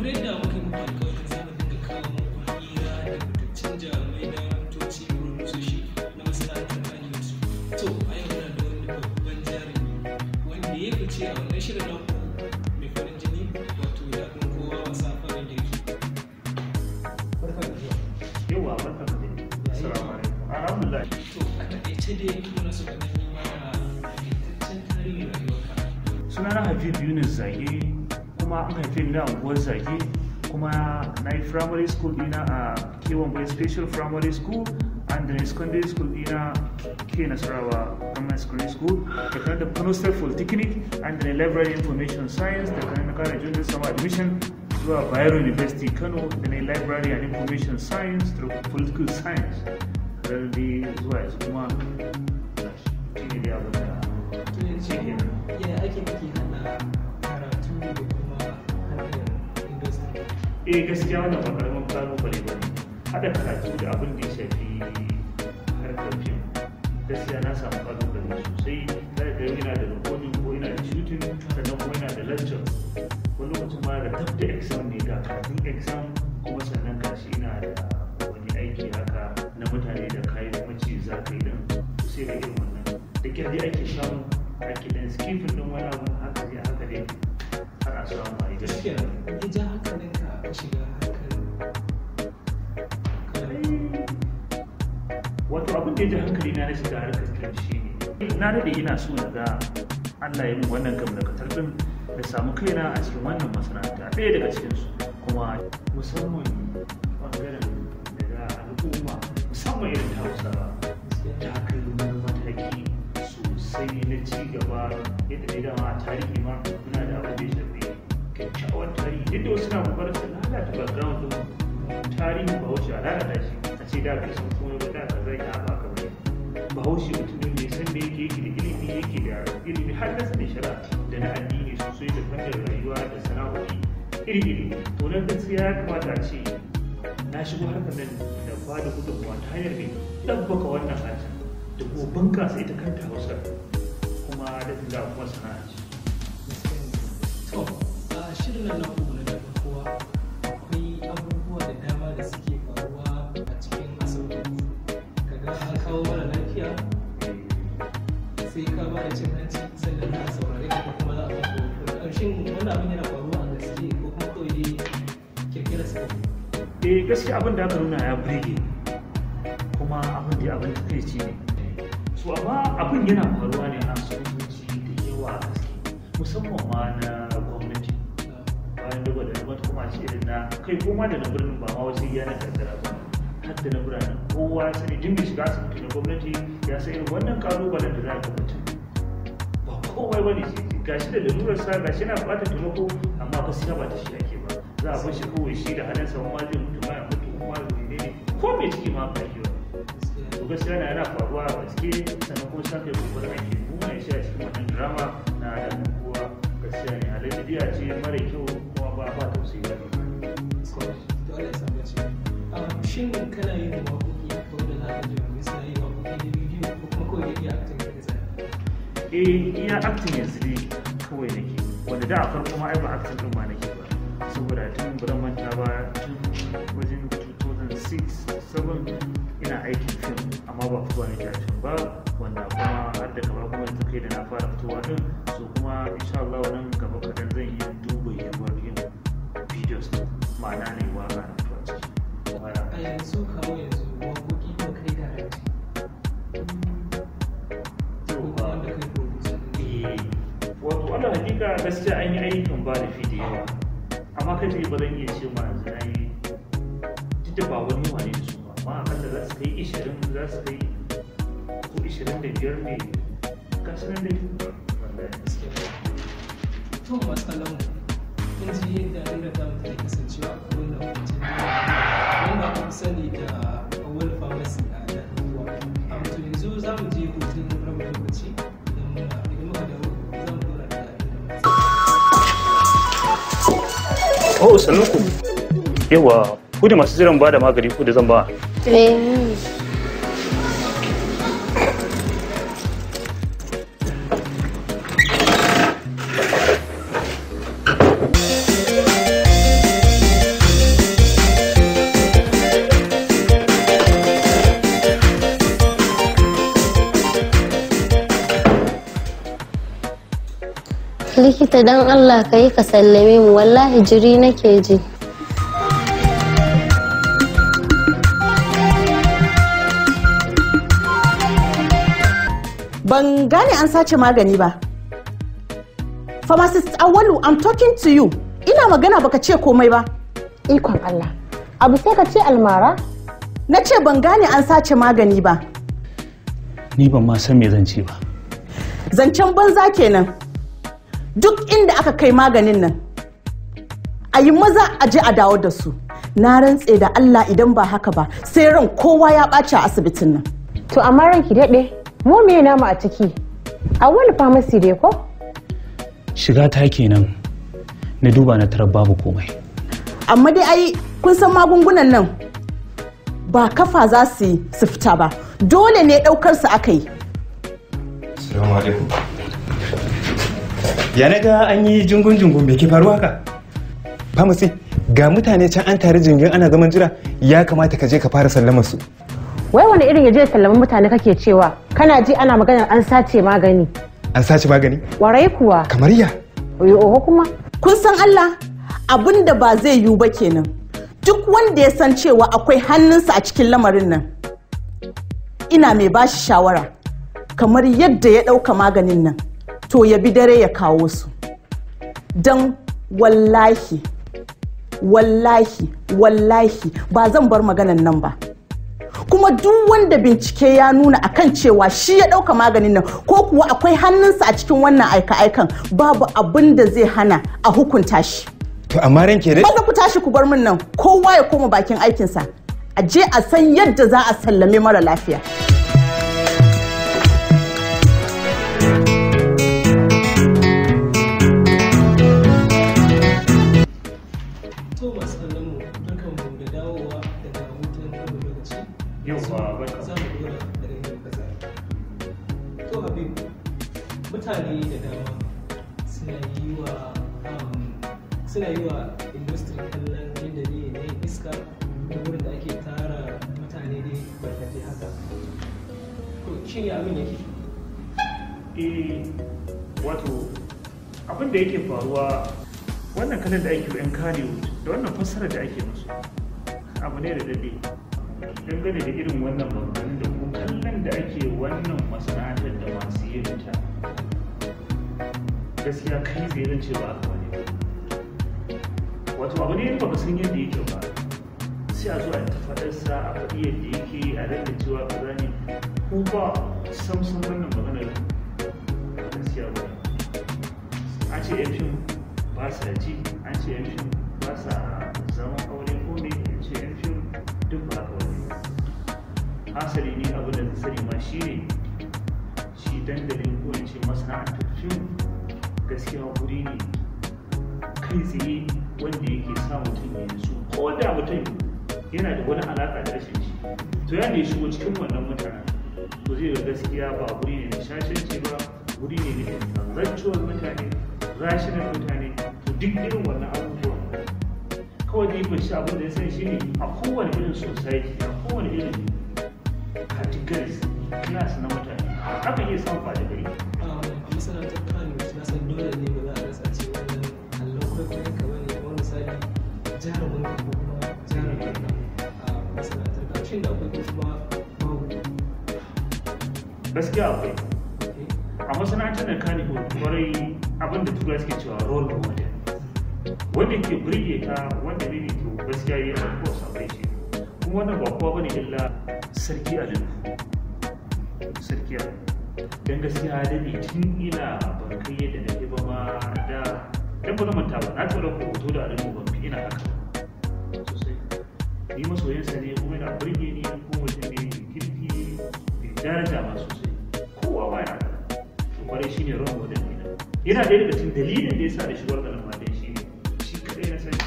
Kamar yadda muka yi muku alƙawarin za mu dinga kawo muku hira da fitaccen jarumai, daraktoci, furodusoshi na masana'antar Kannywood. To, a yau muna da wani babban jarumi wanda ya fice a wannan shirin naku mai farin jini, wato Daɗin Kowa Wasa Farin Girki. Barka da zuwa. Yawa, barka ka dai. Assalamu alaikum. Alhamdulillah. To, a taƙaice dai muna so ka ɗan yi mana taƙaitaccen tarihin rayuwarka. Sunana Habib Yunus Zage, kuma an haife ni a unguwar Zage, kuma na yi primary school dina a K1 Boys Special Primary School and then secondary school dina K Nasarawa Government Secondary School, da kan da Kano State Polytechnic and then Library Information Science, da kan na kara junior sama admission zuwa Bayero University Kano, da na Library and Information Science da Political Science har dai zuwa yanzu, kuma shi ne dai abin da To, yanzu ya ake kake haɗa karatu da kuma harkar industry? Eh, gaskiya wannan ba karamin kalubale ba ne, haɗa karatu da abin da ya shafi harkar fim. Gaskiya na samu kalubale sosai. Za ka ga ina da recording ko ina da shooting, sannan kuma ina da lecture. Wani lokacin ma da dab da exam ne, ga karatun exam, kuma sannan gashi ina da wani aiki haka na mutane da kayan mace za ka yi din, sai da irin wannan da kyar dai ake samu ake dan skipping din wani abu haka dai haka dai har a samu a yi gaskiya. Gaskiya, ya ja hankalinka ka shiga harkar karatu? Wato abin da ya ji hankali na na shiga harkar fim shi ne na daɗe ina so na ga Allah ya min wannan gamdakatar ɗin da samu kaina a cikin wannan masana'anta, ɗaya daga cikinsu, kuma musamman ɓangaren daga al'umma, musamman irin ta Hausawa, ta kai wani mataki sosai na ci gaba. Yadda dai dama a tarihi ma muna da abin da ya shafi kyakkyawan tarihi, yadda wasu na kokarin su lalata background ɗin tarihin Bahaushe, a lalata shi, a ce da bai san komai ba, da kaza ya ba ka bane. Bahaushe mutum ne mai san da yake da ilimi, yake da ilimi har na sanin shari'a da na addini sosai, da fannin rayuwa da sana'o'i iri-iri. To, nan gaskiya ya kamata a ce na shigo harkar nan da ba da gudunmawa ta hanyar mai ɗabbaka wannan harshen da kuma bunƙasa ita kanta Hausar, kuma da da kuma sana'a ce. Gaskiya ne. To, a shirin nan naku na Daɗin Kowa akwai abubuwa da dama da suke faruwa a cikin asibiti. Kaga an kawo mara lafiya, sai ka ba da cin hanci sannan za a saurare ka ko kuma za a baka wani. Shin wannan abin yana faruwa a gaske ko kuma kawai dai kirkirar sa? Eh, gaskiya abin da aka nuna ya burge, kuma abin da abin takaici ne so, amma abin yana faruwa ne a asibitoci da yawa gaske, musamman ma na gwamnati. Bayan da gwada wata kuma ce irin na kai ko ma da na birnin, ba ma wasu iya na karkara ba, har da na biranen. Kowa ya sani, duk mai shiga asibiti na gwamnati ya san irin wannan kalubalen da za a ga mutum ba komai bane shi, gashi da lalurar sa, gashi yana buƙatar taimako, amma gaskiya ba ta shi ake ba. Za a bar shi kawai shi da halinsa, ma zai mutu ma ya mutu, ma menene ko mai ciki ma ba shi ba. To, gaskiya na yana faruwa a gaske, sannan kuma sa kai kokarin ake nuna shi a cikin wannan drama na Daɗin Kowa. Gaskiya ne, halayya ce mara kyau, kuma ba tausayi ba ne. To, Allah ya samu dace. Shin kana yin waƙoƙi haka wanda za ka ji wani suna yin waƙoƙi na bidiyo, ko kuma kawai dai iya acting ka tsaya? Eh, iya acting yanzu dai kawai nake, wanda da a farko ma ai ba acting din ma nake ba, saboda tun ba manta ba, tun wajen 2006 7 ina aikin fim, amma ba fitowa nake a fim ba, wanda kuma har da gaba kuma ta kai da na fara fitowa din. So kuma insha Allah nan gaba kaɗan zan yi duba yiwuwar yin videos, ma'ana ne waka na fito a ciki. A yanzu, kawo yanzu, waƙoƙi nawa kai direct ko kuma wanda kai producer? Eh, wato wannan hakika gaskiya an yi ayyukan ba da fi da yawa, amma kai tsaye ba zan iya ce ma yanzu na yi, duk da ba wani yawa ne da su ba, amma akalla za su kai 20, za su kai ko 25 ne, ga su nan dai wallahi. Gaskiya. To, masu kallon mu, kun ji yadda hirar tamu take kasancewa a wannan wancan wanda aka fi sani da Awal Pharmacy a Daɗin Kowa. A to yanzu za mu je hutun rabin lokaci. Idan muka dawo za mu dora daga inda muka tsaya. Oh, sannu ku. Yawa, ku da masu jiran ba da magani, ku da zan ba. Eh. Likita, don Allah ka yi ka sallame mu, wallahi jiri nake ji. Ban gane an sace magani ba. Pharmacist Awalu, I'm talking to you. Ina magana baka ce komai ba. Ikon Allah. Abu sai ka ce almara? Na ce ban gane an sace magani ba. Ni ban ma san me zan ce ba. Zancen banza kenan. Duk inda aka kai maganin nan, a yi maza a je a dawo da su. Na rantse da Allah, idan ba haka ba, sai ran kowa ya ɓaci a asibitin nan. To amma ranki daɗe, mu me namu a ciki? Awwalu pharmacy dai ko? Shiga ta kenan na duba na tarar babu komai. Amma dai ai kun san magungunan nan ba kafa za su yi su fita ba. Dole ne ɗaukar su aka yi. Assalamu alaikum. Ya na ga an yi jungun jungun, me ke faruwa haka? Pharmacy, ga mutane can an tare jingin ana zaman jira, ya kamata ka je ka fara sallamar su. Wai wani irin ya je sallama mutane kake cewa? Kana ji ana maganar an sace magani. An sace magani? Warai kuwa. Kamar ya? Oyo oho kuma. Kun san Allah, abin da ba zai yiwu ba kenan. Duk wanda ya san cewa akwai hannunsa a cikin lamarin nan, ina mai bashi shawara, kamar yadda ya ɗauka maganin nan, to ya bi dare ya kawo su. Don wallahi, wallahi, wallahi ba zan bar maganan nan ba. Kuma duk wanda bincike ya nuna akan cewa shi ya ɗauka maganin nan ko kuwa akwai hannunsa a cikin wannan aika-aikan, babu abin da zai hana a hukunta shi. To amma ranke dai. Maza ku tashi ku bar min nan, kowa ya koma bakin aikinsa. A je a san yadda za a sallame mara lafiya. To masu kallon mu, barkanmu da dawowa daga hutun rabin lokaci. Yauwa, barka. Za mu dora daga inda muka tsaya. To Habib, mutane da dama suna yi wa industry kallon yadda ne na yin iska da wurin da ake tara mutane dai barkatai haka. To shin ya abin yake? Eh, wato abin da yake faruwa, wannan kalan da ake wa 'yan Kannywood da wannan fassarar da ake musu abu ne da dade dangane da irin wannan maganganun da kuma kallon da ake wannan masana'antar da masu yin ta, gaskiya kai tsaye zan ce ba haka bane ba. Wato abu ne in baka san yadda yake ba, sai a zo a ta faɗarsa, a faɗi yadda yake, a rinka cewa kaza ne ko ba. Sam sam, wannan maganar ba gaskiya ba. An ce 'yan fim ba sa ji, an ce 'yan fim ba sa zaman aure ko ne, an ce 'yan fim duk ba haka wani. Hasali ne abin da na sani ma shi ne shi dandalin ko in ce masana'antar fim gaskiya guri ne kai tsaye wanda yake sa mutum ya nutsu. Ko da mutum yana da wani alaƙa da rashin ci, to yanda ya shigo cikin wannan mutanen, to zai ga gaskiya ba guri ne na shashanci ba, guri ne na intellectual mutane, rational mutane. To duk irin wannan abubuwan kawai dai ban shi abin da ya sani shine a kowane irin society, a kowane irin categories, class na mutane, akan iya samun ɓata gari. A masana'antar Kano, na san dole ne ba za a rasa ce wannan allon kwaikwayon ka bane, kamar misali jarumin ka ko kuma jarumin ka a masana'antar Kano. Shin da akwai ko kuma babu? Gaskiya akwai a masana'antar da kani kwarai, abin da turai suke cewa role model, wanda ke burge ka, wanda ne to gaskiya yi, of course akwai shi. Kuma wannan ba kowa bane illa Sarki Ali Nuhu. Sarki Ali, dan gaskiya daɗe tun ina ban kai yadda nake ba ma da, dan ba zan manta ba, na taɓa ɗaukar hoto da Ali Nuhu, ban fi ina haka ba sosai. Ni masoyinsa ne kuma yana burge ni, ko mutum ne mai kirki, mai daraja ma sosai, kowa ma yana faɗa. To kwarai shi ne role model ɗina. Yana ɗaya daga cikin dalilin da ya sa da shigar da nan ma dai shi ne shi kaɗai na sani.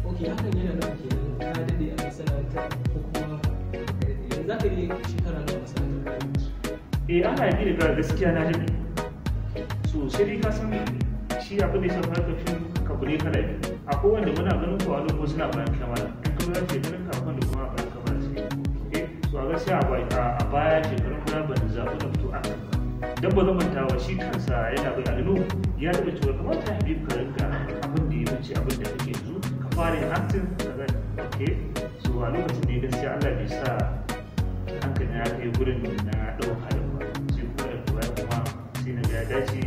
Ok, hakan yana nufin kenan ka daɗe a masana'antar ko kuma ka daɗe? Yanzu za ka yi shekara nawa a masana'antar Kano? Eh, ana yi daga gaskiya na daɗe so sai dai ka san shi abin da ya shafi harkar fim kabu ne kala biyu. Akwai wanda muna ganin ko a ko suna bayan kyamara, in ka za ke ganin ka, akwai wanda kuma a bayan kyamara sai eh. So a gaskiya a baya, shekarun baya, ban zaɓi na fito akan ba, dan ba zan manta ba, shi kansa yana bai Ali Nuhu Ya taɓa cewa kamata Habib ka rinka abin da ya wuce abin da kake yanzu, ka fara yin acting kaza. Okay, so a lokacin ne gaskiya Allah bai sa hankali na kai gurin da na ɗauka da ba, sai kuma daga baya kuma sai na ga ya dace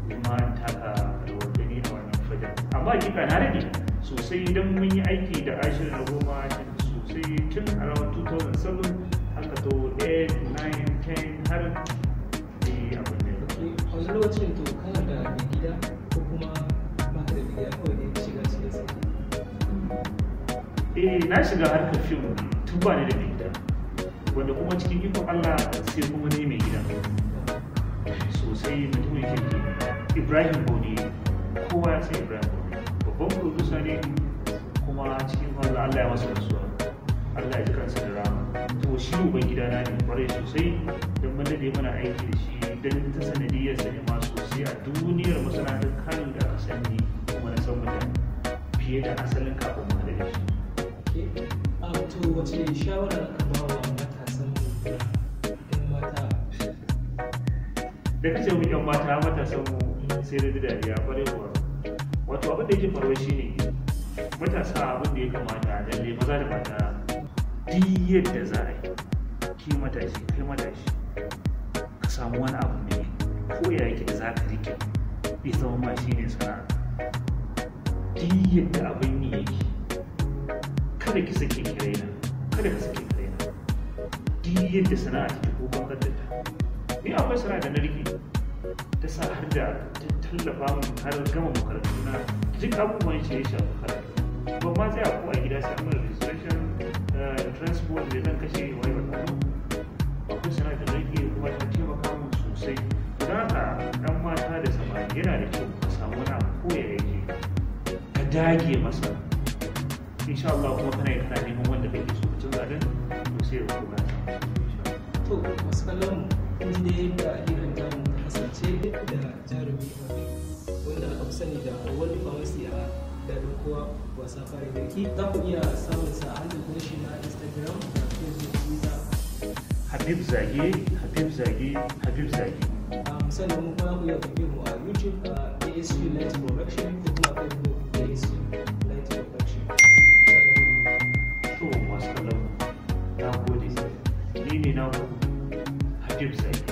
kuma in taka rawar gani a wannan fagen. Amma hakika na rage sosai idan mun yi aiki da Ashiru na Goma sosai tun around 2007 haka to 8, 9, 10 har abin da ya Okay, a wani lokacin to kana da mai gida ko kuma baka da mai gida, kawai dai shiga cikin sake? Eh, na shiga harkar fim tun ba ni da mai gida, wanda kuma cikin ikon Allah sai kuma ne mai gida sosai, mutumin kirki, Ibrahim Boni. Kowa ya san Ibrahim Boni, babban producer ne, kuma cikin Allah Allah ya masa rasuwa, Allah ya ji kansa da rama. To shi uban gidana ne kwarai sosai, don mun dade muna aiki da shi, don ta sanadiyar sa ne ma sosai a duniyar masana'antar Kano da aka sani kuma na san mutane fiye da asalin kafin mu haɗu da shi. Okay. To wace shawara ka ba wa matasan mu ɗan mata? Da kace mu yan mata, matasan mu, sai da dariya kwarai kuwa. Wato abin da yake faruwa shine, matasa, abin da ya kamata lalle maza da mata, duk yadda za a yi, ki matashi, kai matashi, ka samu wani abu mai ko ya yake da za ka rike ya zama ma shine sana'a. Duk yadda abin yi yake, kada ki sake ki raina, kada ka sake ki raina. Duk yadda sana'a take ko kankan ta, ni akwai sana'a da na rike ta sa har da ta tallafa min har gama makarantu na, duk abubuwan shi ya shafi karatu. Ban ma tsaya ko a gida sai an mana registration, transport da zan kashe wai ba. Akwai sana'a da na rike kuma ta taimaka min sosai. Don haka ɗan mata da samari, yana da kyau ka samu wani abu ko ya yake, ka dage masa insha Allah, kuma kana yi kana neman wanda kake so ka canza din, to sai ya kuma samu insha Allah. To masu kallon mu, kun ji dai yadda hirar tamu ta kasance da jarumi Habib, wanda aka fi sani da Awwal Pharmacy a Daɗin Kowa Wasa Fara Girki. Za ku iya samun sa a handle ɗin shi na Instagram da Facebook, Twitter. Habib Zage, Habib Zage, Habib Zage. Sannan mu kuma ku iya bibiyar mu a YouTube a ASU Light Production ko kuma Facebook ASU Light Production. To masu kallon mu, na gode. Ni ne na ku Habib Zage.